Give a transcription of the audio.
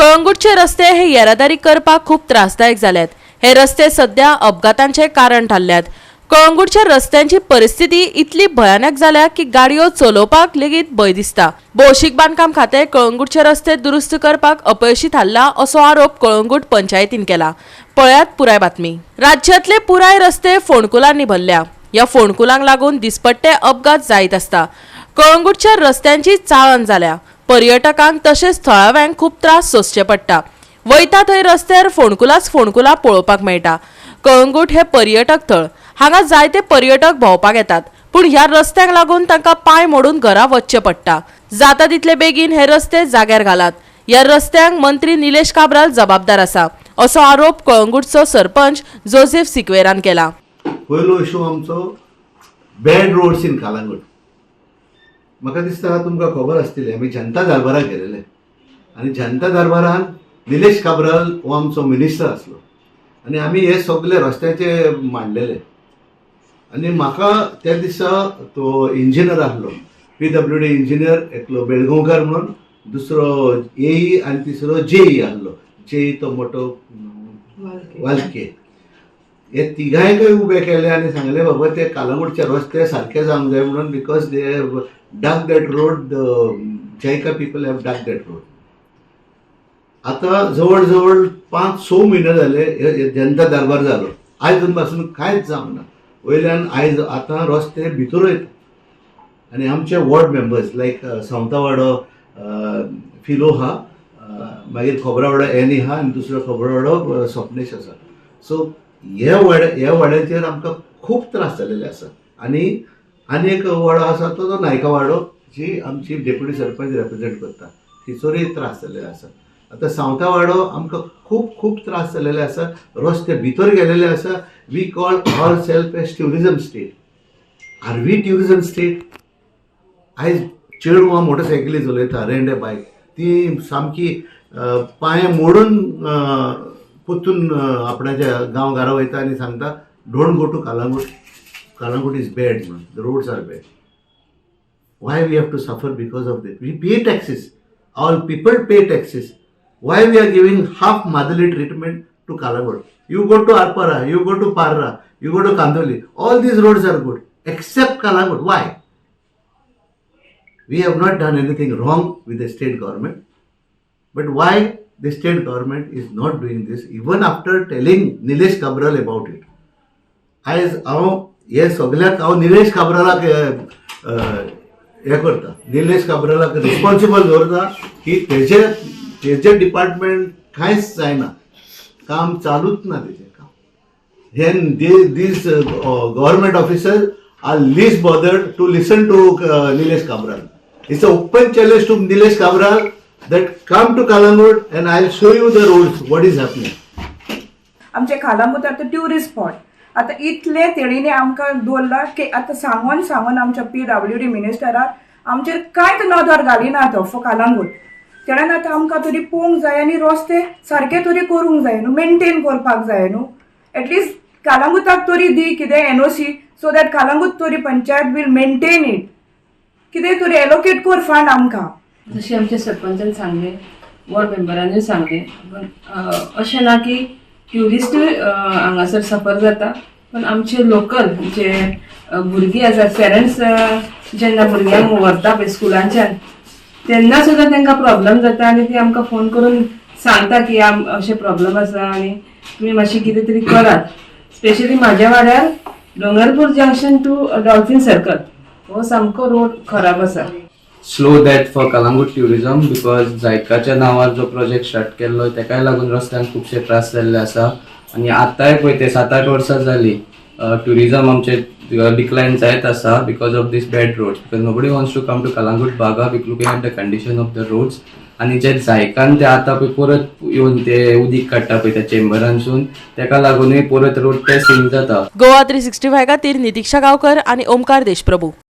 कळंगूटचे रस्ते हे येरादारी करपाक खूब त्रासदायक जाल्यात. हे रस्ते सध्या अपघातांचे कारण थारल्यात. कळंगूटच्या रस्त्यांची परिस्थिती इतली भयानक जाल्या की गाडयो चलोवपाक लेगीत भंय दिसता. भौशीक बांदकाम खातें कळंगूटचे रस्ते दुरुस्त करपाक अपयशी थारला असो आरोप कळंगूट पंचायतीन केला. पळयात पुराय बातमी. राज्यांतले पुराय रस्ते फोंडकुलांनी भरल्या. ह्या फोंडकुलांक लागून दिसपट्टे अपघात जायत आसता. कळंगूटच्या रस्त्यांची चाळण जाल्या. पर्यटकांक तशेंच थळाव्यांक खूब त्रास सोंसचे पडटा. वयता थंय रस्त्यार फोंडकुलांच फोंडकुलां पळोवपाक मेळटा. कळंगूट हे पर्यटक थळ. हांगा जायते पर्यटक भोंवपाक येतात, पूण ह्या रस्त्यांक लागून तांकां पांय मोडून घरा वचचें पडटा. जाता तितले बेगीन हे रस्ते जाग्यार घालात. ह्या रस्त्यांक मंत्री निलेश काब्राल जबाबदार आसा असो आरोप कळंगूटचो सरपंच जोसेफ सिक्वेरान केला. पयलो इशू आमचो बॅड रोड्स इन कालांगूट. म्हाका दिसता तुमकां खबर आसतली, आमी जनता दरबाराक गेलेले आनी जनता दरबारान निलेश काब्राल हो आमचो मिनिस्टर आसलो आनी आमी हे सगळे रस्त्याचे मांडलेले. आनी म्हाका त्या दिसा तो इंजिनियर आहलो, पीडब्ल्यूडी इंजिनियर, एकलो बेळगांवकार म्हणून, दुसरो एई आनी तिसरो जेई आहलो. जेई तो मोठो वालके. हे तिगांयकय उबे केले आनी सांगले, बाबा, ते कालांगूटचे रस्ते सारके जावंक जाय म्हणून, because they have dug that road, JICA people have dug that road. आतां जवळ जवळ 5-6 म्हयने जाले हे जनता दरबार जालो, आयजून पासून कांयच जावंक ना. वयल्यान आयज आतां रस्ते भितर वयता आनी आमचे वॉर्ड मेंबर्स लायक सावंतावाडो फिलो आहा, मागीर खोबरावाडो एनी आहा आनी दुसरो खोबरावाडो स्वप्नेश आसा. सो हे वाड्या ह्या वाड्याचेर आमकां खूब त्रास जालेले आसा. आनी आनी एक वाडो आसा तो तो नायकावाडो, जी आमची डेप्युटी सरपंच रिप्रेझेंट करता, थंयसरूय त्रास जाल्ले आसा. आतां सावंतावाडो आमकां खूब खूब त्रास जाल्लेले आसा. रस्ते भितर गेलेले आसा. We call ourself as tourism state. Are we tourism state? आयज चेडवां मोटरसायकली चलयता, रेंडे बायक, ती सामकी पांय मोडून परतून आपणाच्या गांव घरा वयता आनी सांगता, "Don't go to Calangute, Calangute is bad" म्हणून, "The roads are bad." Why we have to suffer because of that? We pay taxes, all people pay taxes. Why we are giving half motherly treatment to Calangute? You go to Arpora, you go to Parra, you go to Candolim, all these roads are good except Calangute. Why? We have not done anything wrong with the state government, but why the state government is not doing this even after telling Nilesh Cabral about it? आयज हांव हे सगळ्याक हांव निलेश काब्रालाक हे करता, Nilesh काब्रालाक responsible दवरता की तेजे डिपार्टमेंट कांयच जायना, काम चालूच ना तेजें काम. हे these government officer are least bothered to listen to Nilesh Cabral. It's a open challenge to Nilesh Cabral that come to Calangute and I show you the roads, what is happening. आमचे कालांगूट आतां tourist spot. आतां इतले तेणीनी आमकां दवरला की आतां सांगून सांगून आमच्या पीडब्ल्यूडी मिनिस्टराक आमचेर कांयच नदर घालिना तो फॉर कालांगूट. तेणान आतां आमकां तरी पळोवंक जाय आनी रस्ते सारके तरी करूंक जाय न्हू, मेंटेन करपाक जाय न्हू. एटलिस्ट कालांगुटाक तरी दी कितें एनओसी, सो that Calangute तरी पंचायत will maintain it. कितें तरी एलोकेट कर फंड आमकां. जशें आमच्या सरपंचान सांगलें, वॉर्ड मेंबरांनी सांगलें, पण अशें ना की ट्युरिस्टूय हांगासर सफर जाता, पण आमचे लोकल जे भुरगीं आसात, पेरंट्स जेन्ना भुरग्यांक व्हरता पळय स्कुलांच्यान, तेन्ना सुद्दां तांकां प्रॉब्लम जाता आनी ती आमकां फोन करून सांगता की आम अशें प्रॉब्लम आसा आनी तुमी मातशें कितें तरी करात. स्पेशली म्हाज्या वाड्यार डोंगरपूर जंक्शन टू डॉल्फिन सर्कल हो सामको रोड खराब आसा. Slow death for Calangute tourism, because जायकाच्या नांवार जो प्रोजेक्ट स्टार्ट केल्लो, तेकाय लागून रस्त्यांक खुबशे त्रास जाल्ले आसा. आनी आतांय पळय ते 7-8 वर्सां जाली, ट्युरिजम आमचे डिक्लायन जायत आसा because of this bad roads, because nobody wants to come to Calangute Baga with looking at the condition of the roads. आनी जे जायकान ते आतां पळय परत येवन ते उदीक काडटा पळय त्या चेंबरांसून, तेका लागूनय परत रोड ते सिंक जाता. गोवा 365 खातीर नितिक्षा गांवकर आणि ओमकार देशप्रभू.